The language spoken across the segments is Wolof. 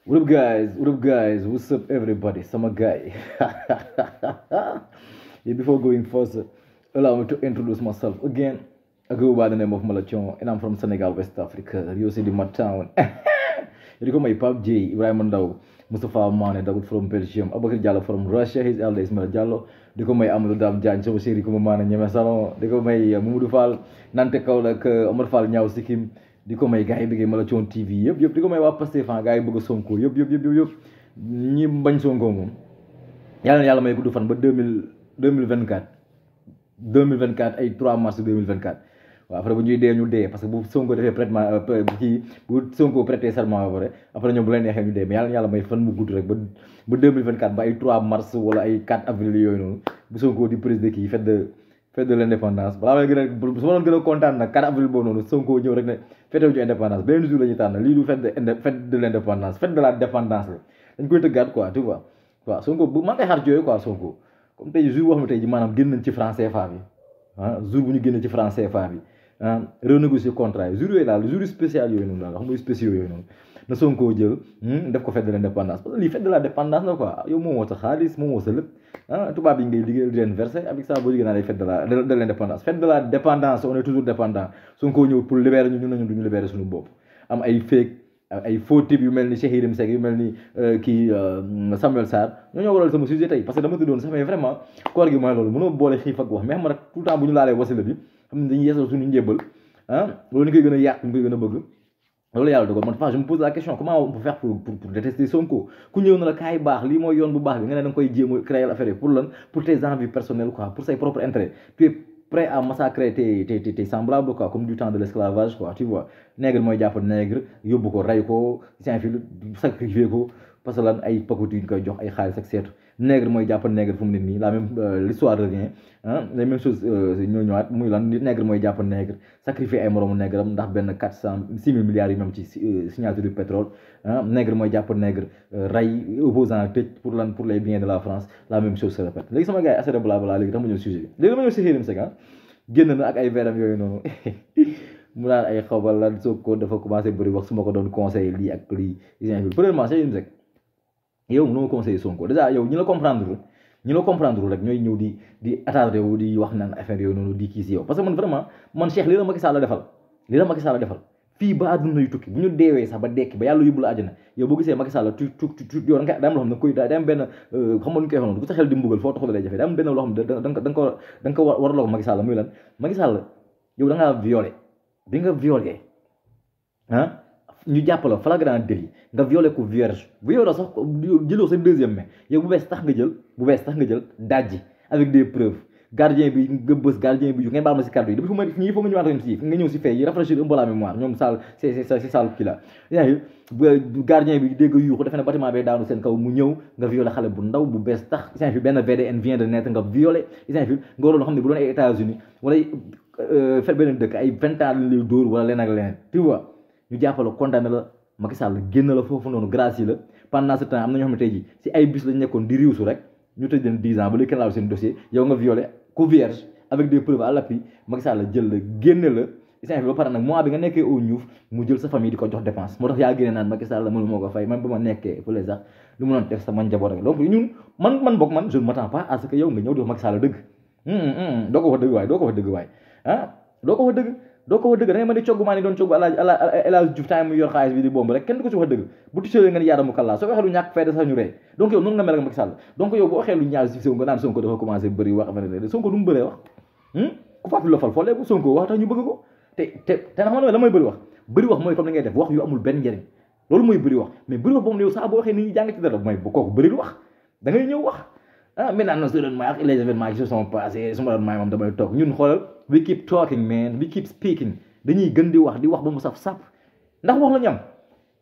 What up, guys? What up, guys? What's up, everybody? Sama guy. Yeah, before going further, allow me to introduce myself again. I go by the name of Malachon, and I'm from Senegal, West Africa. You see my town. You call my Pap J, Ibrahim Ndao, Mustafa Mane, Dagoud from Belgium, Abakir Diallo from Russia, his elder Ismail Diallo. Di ko may Amadou Dam Diagne sama chéri ko ma maana ñeme salon di ko may Mamadou Fall nante Kaolack Omar Fall ñaaw sikkim di ko may gars yi bëggee Malathion TV yëpp di ko may waa Pastef gars yi bëgg Sonko yëpp ñi bañ Sonko moom yàlla na yàlla may gudd fan ba 2024 ay 3 mars 2024 waaw après bu ñuy dee ñu dee parce que bu Sonko defee prêtement bu Sonko prêté serment ba pare après ñoom bu leen neexee ñu dee mais yàlla na yàlla may fan mu gudd rek ba 2024 ba ay 3 mars wala ay 4 avril yooyu noonu bu Sonko di président kii fête de l'indépendance balaa may gën a su ma doon gën a kontaan nag 4 avril boobu noonu Sonko ñëw rek ne fête ñu indépendance beneen jour la ñuy tànn lii du fête de l'indépendance fête de la dépendance la dañ koy tëggaat quoi tu vois waaw Sonko bu man koy xaar jooyu quoi Sonko comme tey jour boo xam ne tey ji maanaam génn nañ ci franc CFA bi jour bu ñu génnee ci franc CFA bi renégocier contrat yi jour yooyu daal jour spécial yooyu noonu daal xam nga spéciaux yooyu noonu na Sonko jël def ko fête de l'indépendance parce que lii fête de la dépendance la quoi yow moomoo sa xaalis moomoo sa lépp tubaab yi ngay liggéeyal di leen verser avec ça boo jógee naa lay fête de l'indépendance fête de la dépendance on est toujours dépendant Sonko ñëw pour libérer ñu nañu duñu libérer suñu bopp am ay fake ay faux types yu mel ni Cheikh Yérim Seck yu mel ni kii Samuel Sarr ñoo waral sama sujet tey parce que dama tuddoon sax mais vraiment koor gi mooy loolu mënoo boole xiif ak wax mais xam nga rek tout le temps bu ñu laalee wasila bi xam ne dañuy yeesal suñu njébbal loolu ni koy gën a yàq ñu koy gën a bëgg loolu yàlla dogal man je me pose la question comment on peut faire pour détester Sonko ku ñëw na la kaay baax lii mooy yoon bu baax bi nga ne da nga koy jéem a créer affaire yi pour lan pour tes envies personnelles quoi pour ses propres intérêts tu es prêt à massacrer tes semblables quoi comme du temps de l'esclavage quoi tu vois nègre mooy jàpp nègre yóbbu ko rey ko sacrifier ko parce que lan ay pakoti yu ñu koy jox ay xaalis ak seetu nègre mooy jàpp nègre fu mu ne nii la même l'histoire revient les mêmes choses ñoo ñëwaat muy lan nègre mooy jàpp nègre sacrifier ay moroomu nègre am ndax benn 406 000 milliards yu ñoom ci signature du pétrole nègre mooy jàpp nègre rey opposant tëj pour lan pour les biens de la France la même chose se répète léegi sama gars yi assez de blabla léegi tax ma ñëw sujet bi léegi dama ñëw si Yérim Seck génn na ak ay veram yooyu noonu mu naan ay xawbal lan Sonko dafa commencé bëri wax su ma ko doon conseillé lii ak lii premièrement c'est Yérim Seck yow mënoo conseiller Sonko déjà yow ñi la comprendre rek ñooy ñëw di attardé wu di wax naan affaire yooyu noonu di kii si yow parce que man vraiment man Cheikh li la Macky Sall defal fii ba àdduna yu tukki bu ñu deewee sax ba dekki ba yàlla yóbbu la àjjana yow boo gisee Macky Sall tu yow da nga am loo xam ne koy da am benn xam nga nu ñu koy waxee noonu bu sa xel di mbugal foo taxul lay jafe da am benn loo xam ne da nga ko waraloo Macky Sall muy lan Macky Sall yow da ngaa violé bi nga violé ñu jàpp la flagrant délit nga violé ko vierge bu yow sax jëloo sa deuxième mai yow bu bees tax nga jël dajji avec des preuves gardien bi nga bës gardien bi yu ngeen baal ma si kàddu yi dafa ma ñii foog nga ñëwaat si nga ñëw si fay yi rafraîchir un peu la mémoire ñoom sall c'est sall kii la gardien bi dégg yuuxu defe ne bâtiment bay daanu seen kaw mu ñëw nga violé xale bu ndaw bu bees tax isin fi benn VDN vient de naître nga violé isin fi nga waroon xam ne bu doon ay États-Unis wala fet beneen dëkk ay 20 ans lañ lay dóor wala leen ak leneen tu vois ñu jàppale condamné la Macky Sall génn la foofu noonu grâce yi la pendant ce temps am na ñoo xam ne tey jii si ay bis lañ nekkoon di riwsu rek ñu tëj leen 10 ans ba léegi kenn laal seen dossier yow nga violé ku vierge avec des preuves à l'appui Macky Sall jël la génne la isin fi ba pare nag mois bi nga nekkee au ñuuf mu jël sa famille di ko jox dépense moo tax yaa génne naan Macky Sall mënu moo ko fay man ba ma nekkee fële sax lu mu doon def sama njaboot rek donc ñun man boog man je ne m'attends pas à ce que yow nga ñëw di wax Macky Sall dëgg doo ko wax dëgg waay doo ko wax dëgg da ngay mën di coggumaa ni doon coggu El Hadj Diouf time mu yor xaalis bi di bomb rek kenn du ko si wax dëgg bu tuccee nga ni yaadamu kallaa soo waxee lu ñàkk fayda sax ñu ree donc yow noonu nga mel ak Macky Sall donc yow bu waxee lu ñaaw si Sonko nga naan Sonko dafa commencé bëri wax affaire Sonko du mu bëree wax ku fàttali la fal foolee bu Sonko wax tax ñu bëgg ko te xam nga la mooy bëri wax mooy comme ni ngay def wax yu amul benn njëriñ loolu mooy bëri wax mais bëri wax boobu yow saa boo waxee nit ñi jàng ci dara mooy kooku bëri wax da ngay ñëw wax maintenant non su doon may ak les événements qui se sont passés su ma doon may moom damay toog ñun xoolal we keep talking man we keep speaking dañuy gën di wax ba mu saf sàpp ndax wax la ñam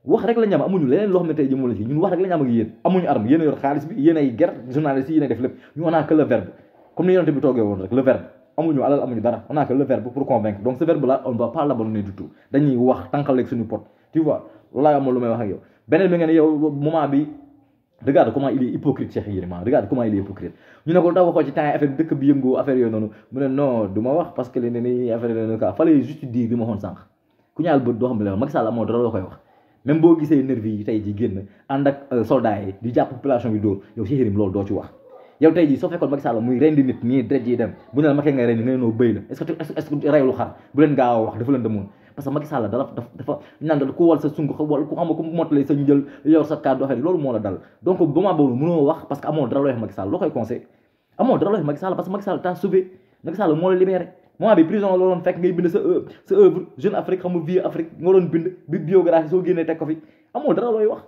wax rek la ñam amuñu leneen loo xam ne tey jëmale ci ñun wax rek la ñam ak yéen amuñu arme yéen a yor xaalis bi yéen ay guerre journalistes yi yéen a def lépp ñu on a que le verbe comme ni yonente bi toogee woon rek le verbe amuñu alal amuñu dara on a que le verbe pour convaincre donc ce verbe là on va pas l'abandonner du tout dañuy wax tànqaleeg suñu pot tu vois loolu laa amoon lu may wax ak yow beneen bi nga ne yow moment bi regarde comment il est hypocrite Cheikh Yérim regarde comment il est hypocrite ñu ne ko tax waxoo ci temps affaire dëkk bi yëngoo affaire yooyu noonu mu ne non du ma wax parce que li ne ni affaire yooyu noonu quoi fallait juste dire bi ma waxoon sànq ku ñaal bët doo xam ne la Macky Sall amoo dara loo koy wax même boo gisee nervi yi tey ji génn ànd ak soldats yi di jàpp population bi dóor yow Cheikh Yérim loolu doo ci wax yow tey ji soo fekkoon Macky Sall muy rendi nit nii dret yi dem bu ne la Macky ngay rendi nga ne noo bëy la est-ce que reylu xar bu leen gaaw a wax dafa leen demoon parce que Macky Sall dafa naan dal ku wal sa sunk wala ku xam ku mottale sa njël yor sa kàddu affaire loolu moo la dal donc ba maa boobu mënoo wax parce que amoo dara looy wax Macky Sall loo koy conseil amoo dara looy wax Macky Sall parce que Macky Sall t'a sauvé Macky Sall moo la libéré moment bi prison la doon fekk ngay bind sa œuvre Jeune Afrique xam nga Vieux Afrique nga doon bind bi biographie soo génnee teg ko fi amoo dara looy wax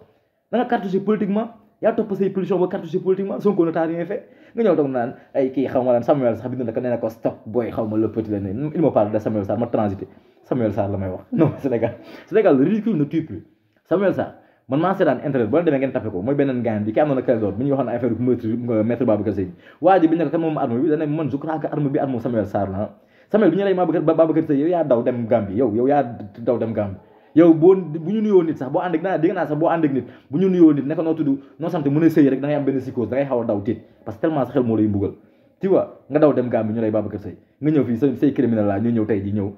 da nga cartouché politiquement yaa topp say position ba cartouché politiquement Sonko ne t'a rien fait nga ñëw toog naan ay kii xaw ma lan Samuel sax bind na ko nee na ko stop boy xaw ma le petit la ne il me parle de Samuel Sarr ma transité Samuel Sarr la may wax non Sénégal le ridicule ne tue plus Samuel Sarr man maa seetaan internet boo demee ngeen tapé ko mooy beneen gaan bi ki am na Clédor bi ñuy waxoon affaire maître Babacar Seye waa ji bi ñu ne ko kan moom arme bi dana man je crois que arme bi arme Samuel Sarr la Samuel bi ñu lay Babacar Seye yow yaa daw dem Gambie yow yaa daw dem Gambie yow boo bu ñu nuyoo nit sax boo ànd ak naa dégg naa sax boo ànd ak nit bu ñu nuyoo nit ne ko noo tudd noo sant mën a sëy rek da ngay am benn psychose da ngay xaw a daw tiit parce que tellement sa xel moo lay mbugal tu vois nga daw dem Gambie ñu lay Babacar Seye nga ñëw fii say criminel la ñu ñëw tey ji ñëw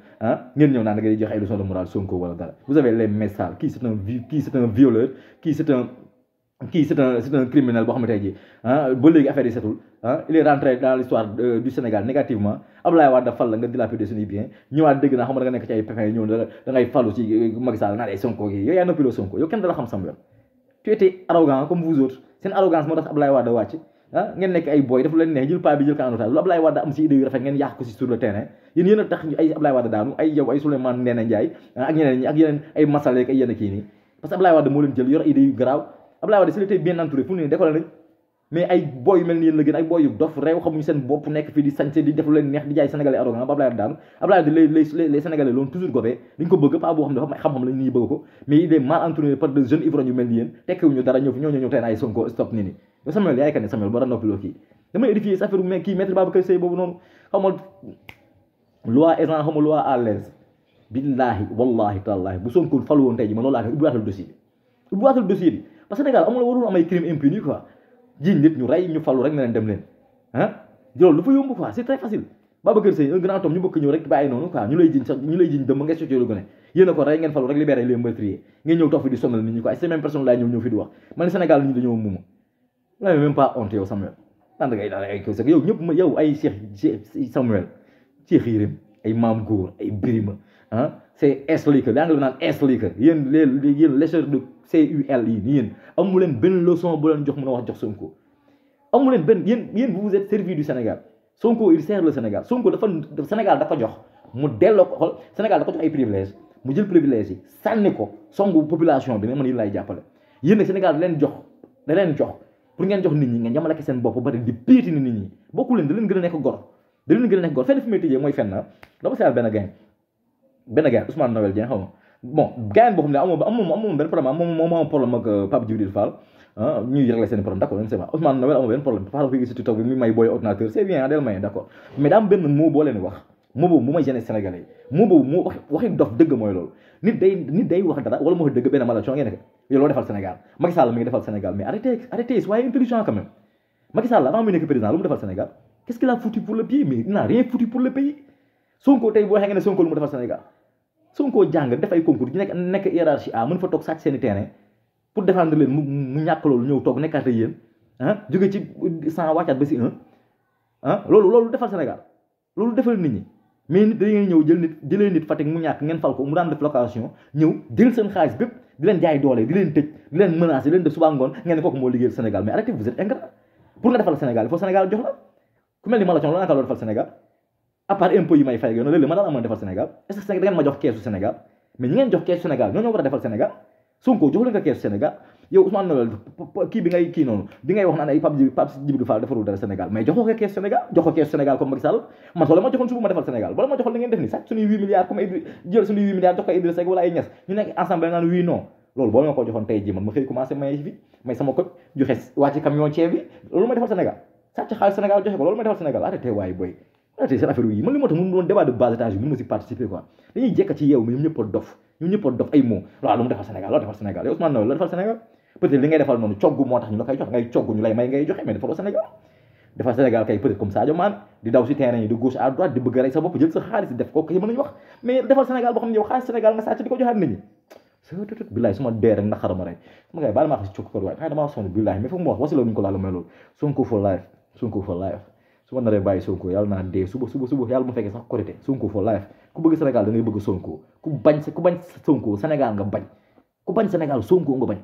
ngeen ñëw naan da ngay jox ay leçons de morale Sonko wala dara vous avez les messages kii c'est un violeur kii c'est un criminel boo xam ne tey ji ba léegi affaire yi setul il est rentré dans l'histoire du Sénégal négativement Abdoulaye Wade fal la nga dilapider suñuy bien ñëwaat dégg naa xam nga da nga nekk ci ay pépins ñëw da ngay fallu ci Macky Sall naa day Sonko gi yow yaa noppiloo Sonko yow kenn dala xam Samuel tu étais arrogant comme vous autres seen arrogance moo tax Abdoulaye Wade wàcc ngeen nekk ay boy dafa leen neex jël paa bi jël ko en otage lu Abdoulaye Wade am si idée yu rafet ngeen yàq ko si sur le terrain yéen a tax ay Abdoulaye Wade daanu ay yow ay Souleymane Ndéné Ndiaye ak ñeneen ñi ak yeneen ay Massale ak ay yenn kii nii parce que Abdoulaye Wade moo leen jël yor idée yu garaaw Abdoulaye Wade s'il était bien entouré fu mu ne décollé nañ mais ay boy yu mel ni yéen la gën ay boy yu dof réew xamuñu seen bopp nekk fii di sañse di def lu leen neex di jaay sénégalais arrogant ba Abdoulaye Wade daanu Abdoulaye Wade les sénégalais loolu toujours gobee dañ ko bëgg pas boo xam ne dafa xam-xam lañ nii bëgg ko mais il est mal entouré par des jeunes ivrognes yu mel ni yéen tekkiwuñu dara ñëw fi ñëw tey ay Sonko stop nii nii yow Samuel yaay kan ne Samuel bara noppiloo kii damay édifier sa affaire kii maître Babacar Seye boobu noonu xaw ma loi aisant xaw ma loi à l'aise billahi wallahi tallahi bu Sonko falu woon tey ji man loolu laa ubbiwaatal dossier bi parce que Sénégal amul warul am ay crime impuni quoi jiñ nit ñu rey ñu falu rek ne leen dem leen loolu dafa yomb quoi c'est très facile Babacar Seye un grand homme ñu bëgg ñëw rek bàyyi noonu quoi ñu lay jiñ dëmm nga société lu gën a yéen a ko rey ngeen falu rek libéré les meurtriers ngeen ñëw toog fi di sonal nit ñi quoi ces mêmes personnes laay ñëw fi di wax man Sénégal nit ñi dañoo muuma la même pas honte yow Samuel naan da ngay daal ay kii yow ñëpp yow ay Cheikh Samuel Cheikh Yérim ay Mame Goor ay Birima c'est S-Leaker daa nga naan S-Leaker yéen lécheur de CUL yi ni yéen amu leen benn leçon bu leen jox mën a wax jox Sonko amu leen benn yéen vous êtes servi du Sénégal Sonko il sert le Sénégal Sonko Sénégal da ko jox mu delloo ko xool Sénégal da ko jox ay privilèges mu jël privilèges yi sànni ko songu population bi ne man yi lay jàppale yéen nag Sénégal da leen jox pour ngeen jox nit ñi ngeen jamalake seen bopp bari di piéti nit ñi bokku leen da leen gën a nekk gor fenn fi may tëjee mooy fenn dama seetlu benn gars Ousmane Noël Dieng xaw ma bon gars boo xam ne amoon benn problème moom am problème ak Pape Djibril Fall ñuy régler seen problème d'accord c'est vrai Ousmane Noël amoon benn problème Fall ko gis ci TikTok bi muy may booy ordinateur c'est bien del may d'accord mais daa am benn mot boo leen wax moo boobu mu may gêner Sénégalais yi moo boobu moo waxi dof dëgg mooy loolu nit day wax dara wala moo wax dëgg benn malation ngeen ne yow loo defal Sénégal Macky Sall mi ngi defal Sénégal mais arrêtez soyez intelligent quand même Macky Sall avant muy nekk président lu mu defal Sénégal qu'est-ce qu'il a foutu pour le pays mais il n'a rien foutu pour le pays Sonko tey boo waxee nga ne Sonko lu mu defal Sénégal Sonko jàng def ay concours ñu nekk hiérarchie A mën fa toog sàcc seeni terrain pour défendre leen mu ñàkk loolu ñëw toog nekkaat ak yéen jóge ci 100 wàccaat ba si 1 loolu defal Sénégal loolu defal nit ñi mais nit da ngeen ñëw jëlee nit Fatick mu ñàkk ngeen fal ko mu daan def location ñëw jël seen xaalis bépp di leen jaay doole di leen tëj di leen menacer di leen def suba ngoon ngeen ne kooku moo liggéeyal Sénégal mais arrêtez vous êtes ingrat pour nga defal Sénégal il faut Sénégal jox la ku mel ni Malathion loolu naka loo defal Sénégal à part impôt yi may fay ak yoon léeg-léeg ma daan amoon defal Sénégal est-ce que da ngeen ma jox keesu Sénégal mais ñi ngeen jox keesu Sénégal ñoo war a defal Sénégal Sonko jox leen nga keesu Sénégal yow Ousmane Noël kii bi ngay kii noonu bi ngay wax naan ay Pape Djibril Fall defarul dara Sénégal mais joxoo ko keesu Sénégal jox ko keesu Sénégal comme Macky Sall man soo la ma joxoon suba ma defal Sénégal bala ma joxoon da ngeen def ni sàcc suñuy 8 milliards comme jël suñuy 8 milliards jox ko Idrissa Seck wala ay Niass ñu nekk ensemble naan oui non loolu boo ma ko joxoon tey ji man ma xëy commencé maye fi may sama ko joxe wàcc camion ceeb bi loolu may defal Sénégal sàcc xaalis Sénégal joxe ko loolu may defal Sénégal arrêté waay boy arrêté seen affaire yi man li moo tax mun doon débat de bas étage bi mënu ma si participer quoi dañuy jekk ci yeew mais ñoom ñëpp a dof ay mots waaw lu mu defal Sénégal loolu defal Sénégal yow Ousmane Noël la defal Sénégal peut-être li ngay defal noonu cogg moo tax ñu la koy jox ngay cogg ñu lay may ngay joxe mais defaloo Sénégal defal Sénégal kay peut-être comme Sadio Mané di daw si terrain yi de gauche à droite di bëgg a rey sa bopp jël sa xaalis def ko kay mën nañu wax mais defal Sénégal boo xam ne yow xaalis Sénégal nga sàcc di ko joxaat nit ñi surtout billaay su ma dee rek naqar ma rek sama gars yi baal maa ko si cukk waaye xëy damaa sonn billaay mais foog mu wax wasila mu ko laal may loolu Sonko for life Sonko for life su ma naree bàyyi Sonko yàlla naa dee suba yàlla mu fekkee sax korité Sonko for life ku bëgg Sénégal da ngay bëgg Sonko ku bañ Sonko Sénégal nga bañ ku bañ Sénégal Sonko nga bañ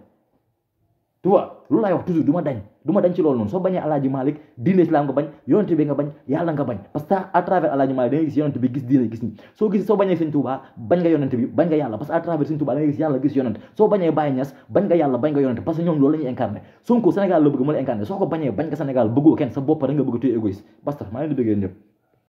tu vois loolu laay wax toujours du ma dañ ci loolu noonu soo bañee Alaaji Malick diine islam nga bañ yonent bi nga bañ yàlla nga bañ parce que à travers Alaaji Malick da ngay gis yonent bi gis diine gis ni soo bañee Sëñ Tuubaa bañ nga yonent bi bañ nga yàlla parce que à travers Sëñ Tuubaa da ngay gis yàlla gis yonent soo bañee Baye Niass bañ nga yàlla bañ nga yonent parce que ñoom loolu la ñuy incarné Sonko Sénégal la bëgg ma la incarné soo ko bañee bañ nga Sénégal bëggoo kenn sa bopp rek nga bëgg tuy égoïste basta maa ngi leen di bëggee ñëpp